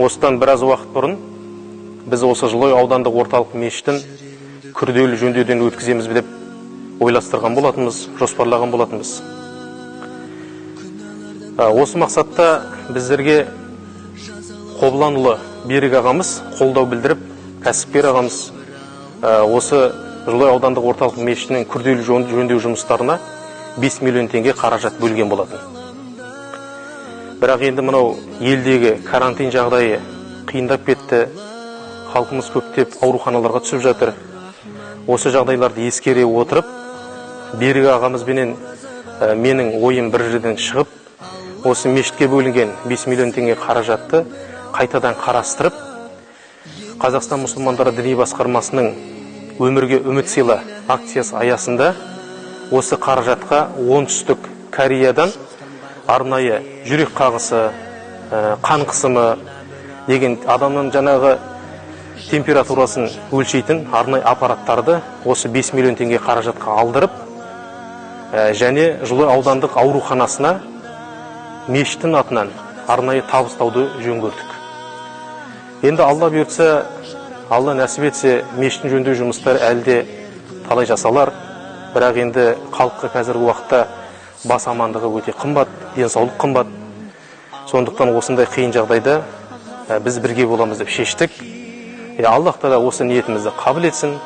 Осыдан біраз уақыт бұрын біз осы Жылыой аудандық орталық мешітін күрделі жөндеуден өткіземіз деп ойластырған болатынбыз, жоспарлаған болатынбыз. Осы мақсатта біздерге Қобыланұлы Берік ағамыз қолдау білдіріп, кәсіпкер ағамыз осы Жылыой аудандық орталық мешітінің күрделі жөндеу жұмыстарына 5 миллион теңге қаражат бөлген болатын. Бірақ енді мынау елдегі карантин жағдайы қиындап кетті, халқымыз көптеп ауруханаларға түсіп жатыр. Осы жағдайларды ескере отырып, Берік ағамызбенен менің ойым бір жерден шығып, осы мешітке бөлінген 5 миллион теңге қаражатты қайтадан қарастырып, Қазақстан мұсылмандары діни басқармасының «Өмірге үміт сыйла» акциясы аясында осы қаражатқа Оңтүстік Кореядан арнайы жүрек қағысы, қан қысымы деген адамның жаңағы температурасын өлшейтін арнайы аппараттарды осы 5 миллион теңге қаражатқа алдырып, және Жылыой аудандық ауруханасына мешіттің атынан арнайы табыстауды жөн көрдік. Енді Алла бұйыртса, Алла нәсіп етсе, мешіттің жөндеу жұмыстары әлі де талай жасалар. Бірақ енді халыққа қазіргі уақытта бас амандығы өте қымбат, денсаулық қымбат. Сондықтан осындай қиын жағдайда біз бірге боламыз деп шештік. Аллах тағала осы ниетімізді қабыл етсін.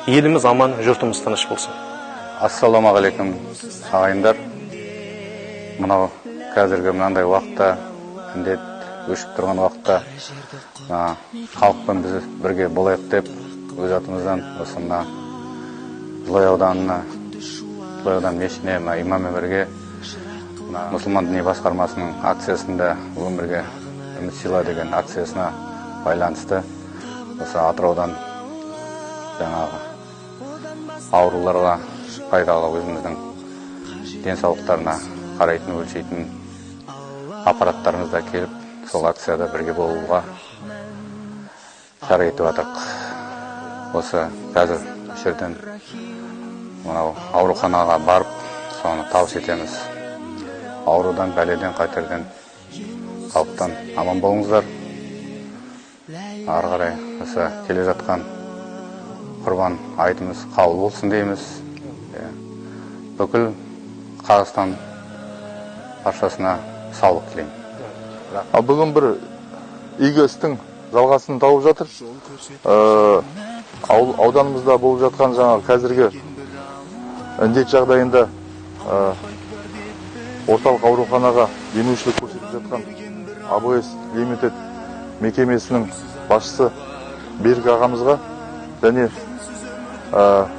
Еліміз аман, жұртымыз тыныш болсын. Ассалаумағалейкум, ағайындар! Мынау қазіргі мынандай уақытта, індет өшіп тұрған уақытта, мына халықпен біз бірге болайық деп өз атымыздан осы мына Жылыой ауданына, Жылыой аудан мешітіне мына имаммен бірге мына мұсылман діни басқармасының акциясында «Өмірге үміт сыйла» деген акциясына байланысты осы Атыраудан жаңағы ауруларға пайдалы, өзіміздің денсаулықтарына қарайтын, өлшейтін аппараттарымыз да келіп, сол акцияда бірге болуға шара етіп жатырмық. Осы қазір осы жерден мынау ауруханаға барып, соны табыс етеміз. Аурудан, бәледен, қатерден, қауіптен аман болыңыздар. Ары қарай осы келе жатқан Құрбан айтымыз қабыл болсын дейміз. Иә. Бүкіл Қазақстан баршасына саулық тілеймін. Ал бүгін бір игі істің жалғасын тауып жатыр. Ауданымызда болып жатқан жаңағы қазіргі індет жағдайында орталық ауруханаға демеушілік көрсетіп жатқан АБС Лимитед мекемесінің басшысы Берік ағамызға және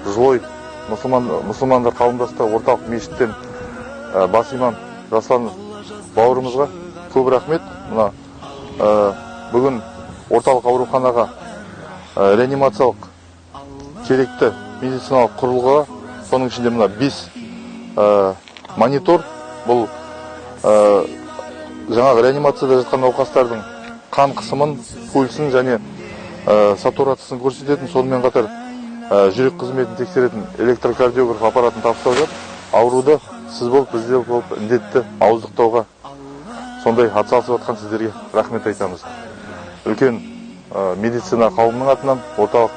Жылой мұсылмандар қауымдастығы орталық мешіттен бас имам Жаслан бауырымызға көп рахмет. Мына бүгін орталық ауруханаға реанимациялық керекті медициналық құрылғыға, соның ішінде мына бес монитор, бұл жаңағы реанимацияда жатқан науқастардың қан қысымын, пульсін және сатурациясын көрсететін, сонымен қатар жүрек қызметін тексеретін электрокардиограф аппаратын табыстап жатыр. Ауруды сіз болып, біз де болып, індетті ауыздықтауға сондай атсалысып жатқан сіздерге рахмет айтамыз үлкен медицина қауымының атынан, орталық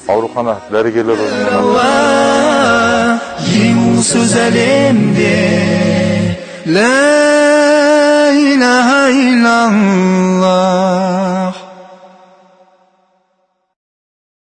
аурухана дәрігерлер ұжымының атынан. Ең ұлы сөз әлемде. Ла илаха.